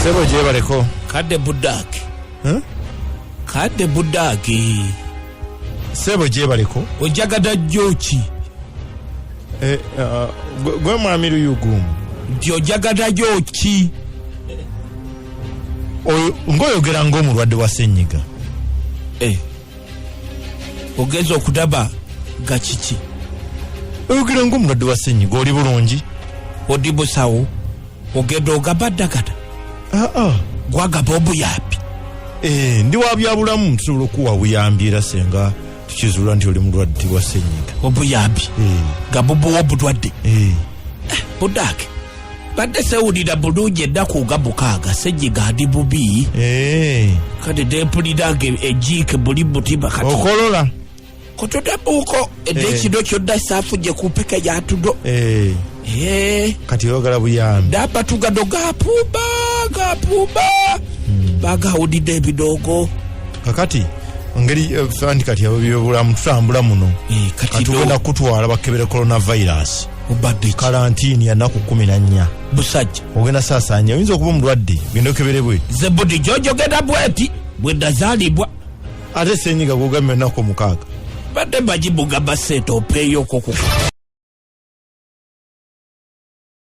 Sebo gyebaleko. Kadde budaaki. Kadde budaaki. Sebo gyebaleko. Ojagada joki. Eh, gwe mwami Luyugumu. Nti ojagada joki. Oyo ng'oyogera ng'omulwadde wa ssenyiga. Eh. Ogenza okudaba ga kiki? Oyogera ng'omulwadde wa ssenyiga, oli bulungi? Odi busawo. Ogenda ogaba ddagala. Aa. Gwagaba obuyambi. Eh, ndi wa byabulamu, tusobola okuwa obuyambi era senga tukizuula nti oli mulwadde wa ssenyiga. Obuyambi. Eh. Nga bubuwa obulwadde. Eh. Budaake. Badde sewulira bulungi ennaku nga 6 ssenyiga ndi bubi. Eh. Kati nempulira nga ejiike buli mutima kati. Okolola. Kutudabuuko edde ekino kyonna saafu gye kumpeka yatudo. Eh. Eh. Kati oyagala buyambi. Ndabatu gano gapumba gapumba. Bagawulidde ebidongo. Kakati ngeri anti kati ebyobulamu tutambula muno. Kati Kati tugenda kutwala bakebere coronavirus. Obadde ki? Karantiini ya nnaku 14. Busajja. Ogenda saasaanya, oyinza okuba omulwadde, ogenda okeberebwe. Nze budi gy'ojogera bweti bwe nazaalibwa. Ate ssenyiga gw'ogambye ennaku 6. Badde mbagibuga basente opeeyoko ku.